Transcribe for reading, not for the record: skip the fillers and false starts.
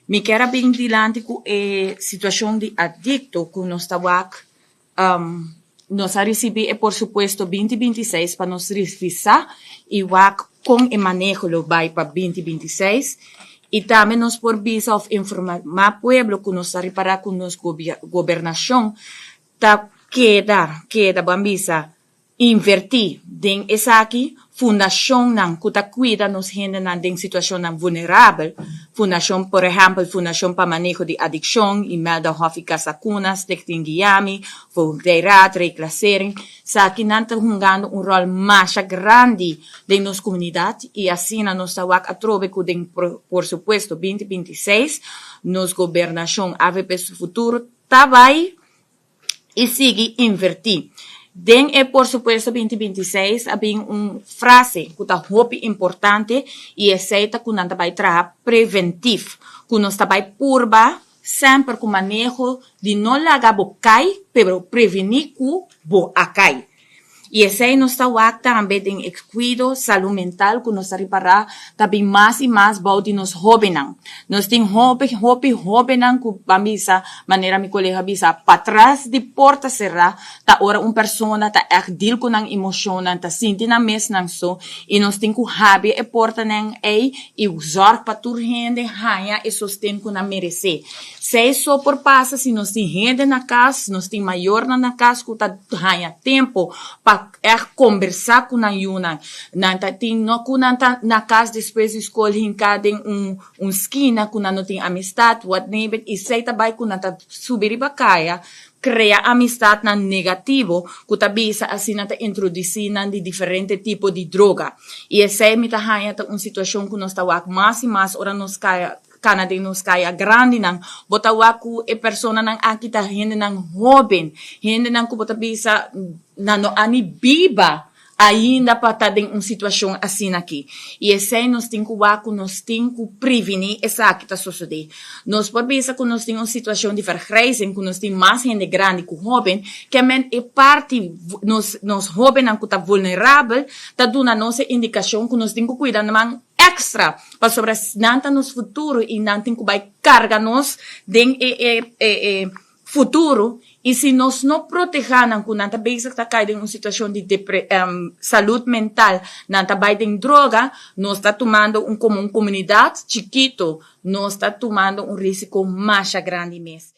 Mi kier a bin dilanti ku e situashon di adikto ku nos ta wak. Nos a risibí e porsupuesto 2026 pa nos revisá i wak kon e maneho lo bai pa 2026. I tambe nos por bisa òf informá pueblo ku nos ta ripará ku nos gobernashon ta keda, ban bisa, invertí den esaki, fundashonnan ku ta kuida nos hendenan den situashonnan vulnerabel, fundashon, por ehèmpel, Fundashon pa Maneho di Adikshon, Imelda Hof i Casa Cuna, Stichting Guiami, Voogdijraad, Reclassering, esakinan ta hungando un ròl masha grandi den nos komunidat i asina nos ta wak atrobe ku den porsupuesto 2026 nos gobernashon AVP Su Futuro ta bai i sigui invertí. Den e porsupuesto 2026 a bin un frase ku ta hopi importante i esei ta ku nan ta bai traha preventief, ku nos ta bai purba semper ku maneho di no laga bo kai, pero prevení ku bo a kai. I esei nos ta wak tambe den e kuido salú mental ku nos ta ripará ta bin mas i mas bou di nos hóbennan. Nos tin hopi hopi hóbennan ku ban bisa, manera mi kolega a bisa, patras di porta será ta ora un persona ta ègt deal ku nan emoshonnan, ta sinti nan mes nan so i nos tin ku habri e portanan ei i zòrg pa tur hende haña e sosten ku nan meresé. Esei so por pasa si nos tin hende na kas, nos tin mayornan na kas ku ta haña tempu pa ègt kombersá ku nan yunan. Nan ta tin no ku nan ta na kas despues di skol hinká den un skina ku nan no tin amistat, wat name it, i esei ta bai ku nan ta subi riba kaya, krea amistatnan negativo ku ta bisa asina ta introdusí nan di diferente tipo di droga. I esei mi ta haña ta un situashon ku nos ta wak mas i mas ora nos kaya kana den nos kaya grandinan. Bo ta wak ku e personanan aki ta hendenan hóben, hendenan ku bo ta bisa nan no a ni biba ainda pa ta den un situashon asina aki. I esei nos tin ku wak ku nos tin ku prevení esaki ta sosodé. Nos por bisa ku nos tin un situashon di vergrijzing, ku nos tin mas hende grandi ku hóben, ke men e parti nos hóbennan ku ta vulnerabel ta duna nos e indikashon ku nos tin ku kuida nan èkstra, pasobra nan ta nos futuro i nan tin ku bai karga nos den e futuro i si nos no protehá nan ku nan ta bezig ta kai den un situashon di salud mental, nan ta bai den droga, nos ta tumando un komo un komunidat chikito nos ta tumando un risiko masha grandi mes.